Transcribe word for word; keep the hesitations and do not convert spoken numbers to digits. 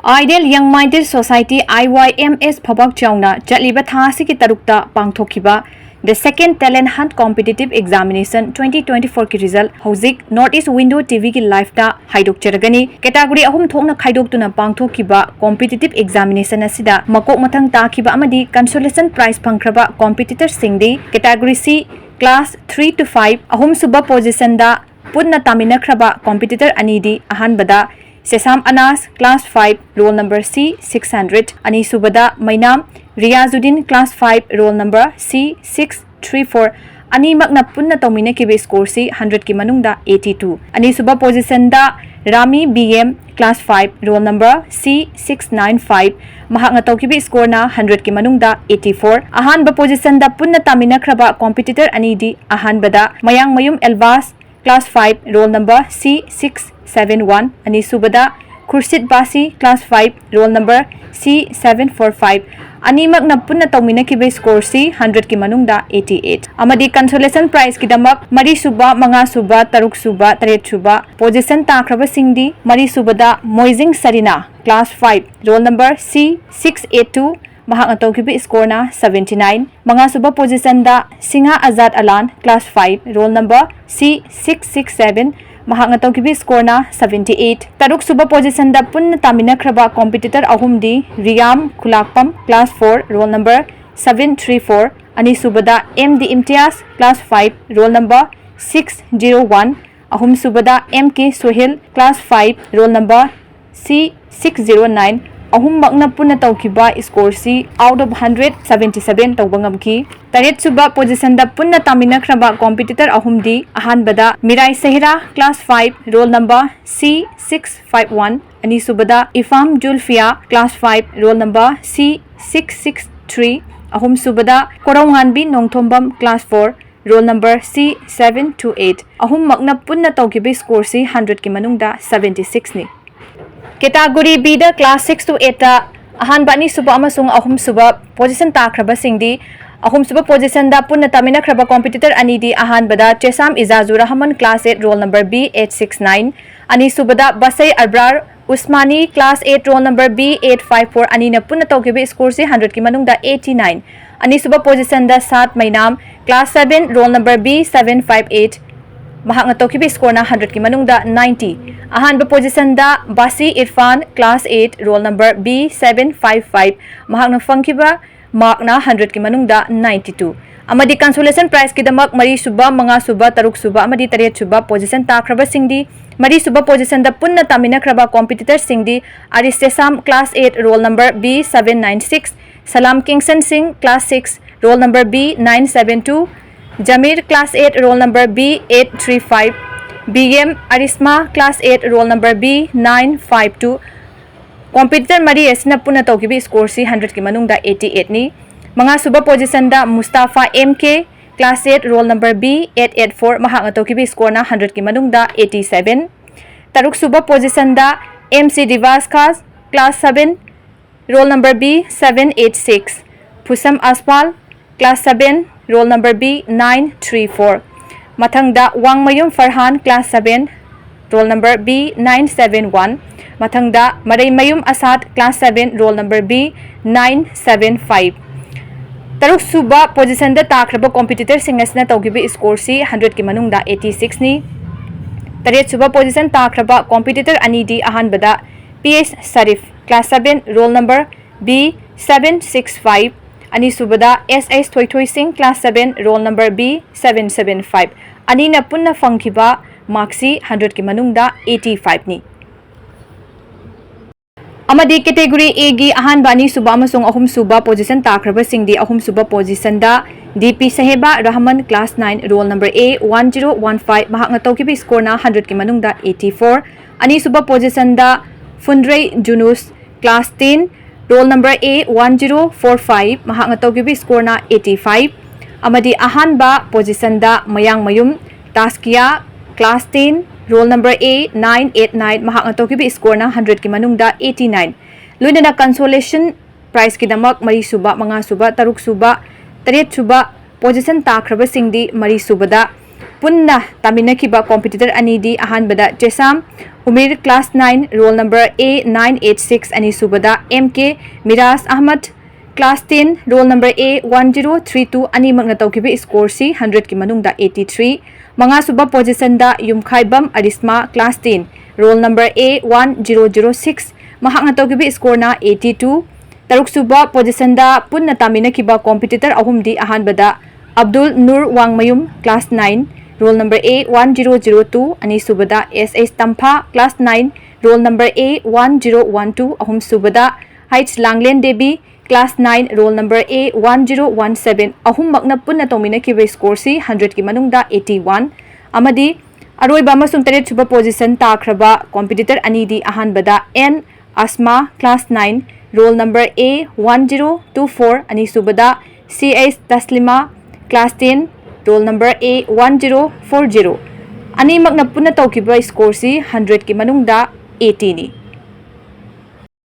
Ideal Young Minded Society, I Y M S, ꯐꯕꯥꯛ ꯆꯥꯎꯅ ꯆꯠꯂꯤꯕ ꯊꯥ ꯑꯁꯤꯒꯤ ꯇꯔꯨꯛꯇ ꯄꯥꯡꯊꯣꯛꯈꯤꯕ The Second Talent Hunt Competitive Examination twenty twenty-four ꯒꯤ result ꯍꯧꯖꯤꯛ North East Window T V ꯒꯤ live ꯇ ꯍꯥꯏꯗꯣꯛꯆꯔꯒꯅꯤ꯫ Category ꯑꯍꯨꯝ ꯊꯣꯛꯅ ꯈꯥꯏꯗꯣꯛꯇꯨꯅ ꯄꯥꯡꯊꯣꯛꯈꯤꯕ competitive examination ꯑꯁꯤꯗ ꯃꯀꯣꯛ ꯃꯊꯪ ꯇꯥꯈꯤꯕ ꯑꯃꯗꯤ consolation prize ꯐꯪꯈ꯭ꯔꯕ competitor ꯁꯤꯡꯗꯤ Category C, Class three to five, ꯑꯍꯨꯝꯁꯨꯕ position ꯗ ꯄꯨꯟꯅ ꯇꯥꯃꯤꯟꯅꯈ꯭ꯔꯕ competitor ꯑꯅꯤꯗꯤ ꯑꯍꯥꯟꯕꯗ ꯁꯦꯁꯥꯝ ꯑꯅꯥꯁ, Class five, roll number C six hundred, ꯑꯅꯤꯁꯨꯕꯗ ꯃꯩꯅꯥꯝ Riyazuddin, Class five, roll number C six three four, ꯑꯅꯤꯃꯛꯅ ꯄꯨꯟꯅ ꯇꯧꯃꯤꯟꯅꯈꯤꯕ score ꯁꯤ hundred ꯀꯤ ꯃꯅꯨꯡꯗ eighty two꯫ ꯑꯅꯤꯁꯨꯕ position ꯗ ꯔꯥꯃꯤ B M, Class five, roll number C six nine five, ꯃꯍꯥꯛꯅ ꯇꯧꯈꯤꯕ score ꯅ hundred ꯀꯤ ꯃꯅꯨꯡꯗ eighty four꯫ ꯑꯍꯥꯟꯕ position ꯗ ꯄꯨꯟꯅ ꯇꯥꯃꯤꯟꯅꯈ꯭ꯔꯕ competitor ꯑꯅꯤꯗꯤ ꯑꯍꯥꯟꯕꯗ ꯃꯌꯥꯡꯃꯌꯨꯝ ꯑꯦꯜꯕꯥꯁ, Class five, roll number C six seven one, ꯑꯅꯤꯁꯨꯕꯗ Khurshid ꯕꯥꯁꯤ, Class five, roll number C seven four five, ꯑꯅꯤꯃꯛꯅ ꯄꯨꯟꯅ ꯇꯧꯃꯤꯟꯅꯈꯤꯕ score ꯁꯤ hundred ꯀꯤ ꯃꯅꯨꯡꯗ eighty eight꯫ ꯑꯃꯗꯤ consolation prize ꯀꯤꯗꯃꯛ ꯃꯔꯤꯁꯨꯕ, ꯃꯉꯥꯁꯨꯕ, ꯇꯔꯨꯛꯁꯨꯕ, ꯇꯔꯦꯠꯁꯨꯕ position ꯇꯥꯈ꯭ꯔꯕꯁꯤꯡꯗꯤ ꯃꯔꯤꯁꯨꯕꯗ ꯃꯣꯏꯖꯤꯡ ꯁꯔꯤꯅꯥ, Class five, roll number C six eight two, ꯃꯍꯥꯛꯅ ꯇꯧꯈꯤꯕ score ꯅ seventy nine꯫ ꯃꯉꯥꯁꯨꯕ position ꯗ ꯁꯤꯡꯍꯥ Azad ꯑꯂꯥꯟ, Class five, roll number C six six seven, ꯃꯍꯥꯛꯅ ꯇꯧꯈꯤꯕ score ꯅ seventy eight꯫ ꯇꯔꯨꯛꯁꯨꯕ position ꯗ ꯄꯨꯟꯅ ꯇꯥꯃꯤꯟꯅꯈ꯭ꯔꯕ competitor ꯑꯍꯨꯝꯗꯤ ꯔꯤꯌꯥꯝ ꯈꯨꯂꯥꯛꯄꯝ, Class four, roll number seven three four, ꯑꯅꯤꯁꯨꯕꯗ M D ꯏꯝꯇꯤꯌꯥꯖ, Class five, roll number six zero one, ꯑꯍꯨꯝꯁꯨꯕꯗ M K ꯁꯣꯍꯤꯜ, Class five, roll number C six zero nine, ꯑꯍꯨꯝꯃꯛꯅ ꯄꯨꯟꯅ ꯇꯧꯈꯤꯕ score ꯁꯤ out of hundred seventy seven ꯇꯧꯕ ꯉꯝꯈꯤ꯫ ꯇꯔꯦꯠꯁꯨꯕ position ꯗ ꯄꯨꯟꯅ ꯇꯥꯃꯤꯟꯅꯈ꯭ꯔꯕ competitor ꯑꯍꯨꯝꯗꯤ ꯑꯍꯥꯟꯕꯗ ꯃꯤꯔꯥꯏ ꯁꯦꯍꯔꯥ, Class five, roll number C six five one, ꯑꯅꯤꯁꯨꯕꯗ ꯏꯐꯥꯝ ꯖꯨꯜꯐꯤꯌꯥ, Class five, roll number C six six three, ꯑꯍꯨꯝꯁꯨꯕꯗ ꯀꯣꯔꯧꯉꯥꯟꯕꯤ Nongthombam, Class four, roll number C seven two eight, ꯑꯍꯨꯝꯃꯛꯅ ꯄꯨꯟꯅ ꯇꯧꯈꯤꯕ score ꯁꯤ hundred ꯀꯤ ꯃꯅꯨꯡꯗ seventy six ꯅꯤ꯫ Category B the Class six to eight ꯇ ꯑꯍꯥꯟꯕ, ꯑꯅꯤꯁꯨꯕ ꯑꯃꯁꯨꯡ ꯑꯍꯨꯝꯁꯨꯕ position ꯇꯥꯈ꯭ꯔꯕꯁꯤꯡꯗꯤ ꯑꯍꯨꯝꯁꯨꯕ positionꯗ ꯄꯨꯟꯅ ꯇꯥꯃꯤꯟꯅꯈ꯭ꯔꯕ competitor ꯑꯅꯤꯗꯤ, ꯑꯍꯥꯟꯕꯗ ꯆꯦꯁꯥꯝ ꯏꯖꯥꯖꯨ Rahman, class eight, roll number B eight six nine, ꯑꯅꯤꯁꯨꯕꯗ ꯕꯁꯩ ꯑꯔꯕ꯭ꯔꯥꯔ ꯎꯁꯃꯥꯅꯤ, class eight, roll number B eight five four, ꯑꯅꯤꯅ ꯄꯨꯟꯅ ꯇꯧꯈꯤꯕ scoreꯁꯤ hundredꯀꯤ ꯃꯅꯨꯡꯗ eighty nine꯫ ꯑꯅꯤꯁꯨꯕ positionꯗ ꯁꯥꯠ ꯃꯩꯅꯥꯝ, class seven, roll number B seven five eight, ꯃꯍꯥꯛꯅ ꯇꯧꯈꯤꯕ scoreꯅ hundredꯀꯤ ꯃꯅꯨꯡꯗ ninety꯫ ꯑꯍꯥꯟꯕ positionꯗ ꯕꯥꯁꯤ Irfan, class eight, roll number B seven five five, ꯃꯍꯥꯛꯅ ꯐꯪꯈꯤꯕ markꯅ hundredꯀꯤ ꯃꯅꯨꯡꯗ ninety two꯫ ꯑꯃꯗꯤ consolation prizeꯀꯤꯗꯃꯛ ꯃꯔꯤꯁꯨꯕ, ꯃꯉꯥꯁꯨꯕ, ꯇꯔꯨꯛꯁꯨꯕ ꯑꯃꯗꯤ ꯇꯔꯦꯠꯁꯨꯕ position ꯇꯥꯈ꯭ꯔꯕꯁꯤꯡꯗꯤ, ꯃꯔꯤꯁꯨꯕ positionꯗ ꯄꯨꯟꯅ ꯇꯥꯃꯤꯟꯅꯈ꯭ꯔꯕ competitorꯁꯤꯡꯗꯤ, ꯑꯔꯤꯁ ꯆꯦꯁꯥꯝ, class eight, roll number B seven nine six, ꯁꯂꯥꯝ ꯀꯤꯡꯁꯟ ꯁꯤꯡ, class six, roll number B nine seven two, ꯖꯃꯤꯔ, class eight, roll number B eight three five, B M Arishma, class eight, roll number B nine five two꯫ Competitor ꯃꯔꯤ ꯑꯁꯤꯅ ꯄꯨꯟꯅ ꯇꯧꯈꯤꯕ scoreꯁꯤ hundredꯀꯤ ꯃꯅꯨꯡꯗ eighty eightꯅꯤ꯫ ꯃꯉꯥꯁꯨꯕ positionꯗ ꯃꯨꯁꯇꯥꯐꯥ M K, class eight, roll number B eight eight four, ꯃꯍꯥꯛꯅ ꯇꯧꯈꯤꯕ scoreꯅ hundredꯀꯤ ꯃꯅꯨꯡꯗ eighty seven꯫ ꯇꯔꯨꯛꯁꯨꯕ positionꯗ M C ꯗꯤꯕꯥꯁ ꯈꯥꯁ, class seven, roll number B seven eight six, ꯐꯨꯁꯝ ꯑꯁꯐꯥꯜ, class seven, roll number B nine three four꯫ ꯃꯊꯪꯗ ꯋꯥꯡꯃꯌꯨꯝ Farhan, class seven, roll number B nine seven one꯫ ꯃꯊꯪꯗ ꯃꯔꯩꯃꯌꯨꯝ ꯑꯁꯥꯗ, class seven, roll number B nine seven five꯫ ꯇꯔꯨꯛꯁꯨꯕ positionꯗ ꯇꯥꯈ꯭ꯔꯕ competitorꯁꯤꯡ ꯑꯁꯤꯅ ꯇꯧꯈꯤꯕ scoreꯁꯤ hundredꯀꯤ ꯃꯅꯨꯡꯗ eighty sixꯅꯤ꯫ ꯇꯔꯦꯠꯁꯨꯕ position ꯇꯥꯈ꯭ꯔꯕ competitor ꯑꯅꯤꯗꯤ, ꯑꯍꯥꯟꯕꯗ P H Sharif, class seven, roll number B seven six five, ꯑꯅꯤꯁꯨꯕꯗ S H ꯊꯣꯏꯊꯣꯏꯁꯤꯡ, class seven, roll number B seven seven five꯫ ꯑꯅꯤꯅ ꯄꯨꯟꯅ ꯐꯪꯈꯤꯕ markꯁꯤ hundredꯀꯤ ꯃꯅꯨꯡꯗ eighty fiveꯅꯤ꯫ ꯑꯃꯗꯤ category Aꯒꯤ ꯑꯍꯥꯟꯕ, ꯑꯅꯤꯁꯨꯕ ꯑꯃꯁꯨꯡ ꯑꯍꯨꯝꯁꯨꯕ position ꯇꯥꯈ꯭ꯔꯕꯁꯤꯡꯗꯤ, ꯑꯍꯨꯝꯁꯨꯕ positionꯗ D P ꯁꯍꯦꯕꯥ Rahman, class nine, roll number A one zero one five, ꯃꯍꯥꯛꯅ ꯇꯧꯈꯤꯕ scoreꯅ hundredꯀꯤ ꯃꯅꯨꯡꯗ eighty four꯫ ꯑꯅꯤꯁꯨꯕ positionꯗ ꯐꯨꯟꯗ꯭ꯔꯩ ꯖꯨꯅꯨꯁ, class ten, roll number A one zero four five, ꯃꯍꯥꯛꯅ ꯇꯧꯈꯤꯕ scoreꯅ eighty five꯫ ꯑꯃꯗꯤ ꯑꯍꯥꯟꯕ positionꯗ ꯃꯌꯥꯡꯃꯌꯨꯝ ꯇꯥꯁꯀꯤꯌꯥ, class ten, roll number A nine eight nine, ꯃꯍꯥꯛꯅ ꯇꯧꯈꯤꯕ scoreꯅ hundredꯀꯤ ꯃꯅꯨꯡꯗ eighty nine꯫ ꯂꯣꯏꯅꯅ consolation prizeꯀꯤꯗꯃꯛ ꯃꯔꯤꯁꯨꯕ, ꯃꯉꯥꯁꯨꯕ, ꯇꯔꯨꯛꯁꯨꯕ, ꯇꯔꯦꯠ ꯁꯨꯕ position ꯇꯥꯈ꯭ꯔꯕꯁꯤꯡꯗꯤ ꯃꯔꯤ ꯁꯨꯕꯗ ꯄꯨꯟꯅ ꯇꯥꯃꯤꯟꯅꯈꯤꯕ competitor ꯑꯅꯤꯗꯤ ꯑꯍꯥꯟꯕꯗ ꯆꯦꯁꯥꯝ ꯎꯃꯤꯔ class nine roll number A nine eight six, ꯑꯅꯤꯁꯨꯕꯗ M K Miraj Ahmad class ten roll number A one zero three two, ꯑꯅꯤꯃꯛꯅ ꯇꯧꯈꯤꯕ score ꯁꯤ hundred ꯀꯤ ꯃꯅꯨꯡꯗ eighty three꯫ ꯃꯉꯥꯁꯨꯕ position the Yumkhaibam Arishma class ten roll number A one zero zero six, ꯃꯍꯥꯛꯅ ꯇꯧꯈꯤꯕ score ꯅ eighty two꯫ ꯇꯔꯨꯛꯁꯨꯕ position ꯗ ꯄꯨꯟꯅ ꯇꯥꯃꯤꯟꯅꯈꯤꯕ competitor ꯑꯍꯨꯝꯗꯤ ꯑꯍꯥꯟꯕꯗ ꯑꯕꯗꯨꯜ ꯅꯨꯔ ꯋꯥꯡꯃꯌꯨꯝ class nine roll number A one zero zero two, ꯑꯅꯤꯁꯨꯕꯗ S H Tampha class nine roll number A one zero one two, ꯑꯍꯨꯝꯁꯨꯕꯗ H ꯂꯥꯡꯂꯦꯟ Devi class nine roll number A one zero one seven, ꯑꯍꯨꯝꯃꯛꯅ ꯄꯨꯟꯅ ꯇꯧꯃꯤꯟꯅꯈꯤꯕ score ꯁꯤ hundred ꯀꯤ ꯃꯅꯨꯡꯗ eighty one꯫ ꯑꯃꯗꯤ ꯑꯔꯣꯏꯕ ꯑꯃꯁꯨꯡ ꯇꯔꯦꯠꯁꯨꯕ position ꯇꯥꯈ꯭ꯔꯕ competitor ꯑꯅꯤꯗꯤ ꯑꯍꯥꯟꯕꯗ N ꯑꯁꯃꯥ class nine roll number A one zero two four, ꯑꯅꯤꯁꯨꯕꯗ C H Taslima class ten roll number A one zero four zero꯫ ꯑꯅꯤꯃꯛꯅ ꯄꯨꯟꯅ ꯇꯧꯈꯤꯕ score ꯁꯤ hundred ꯀꯤ ꯃꯅꯨꯡꯗ eighty ꯅꯤ꯫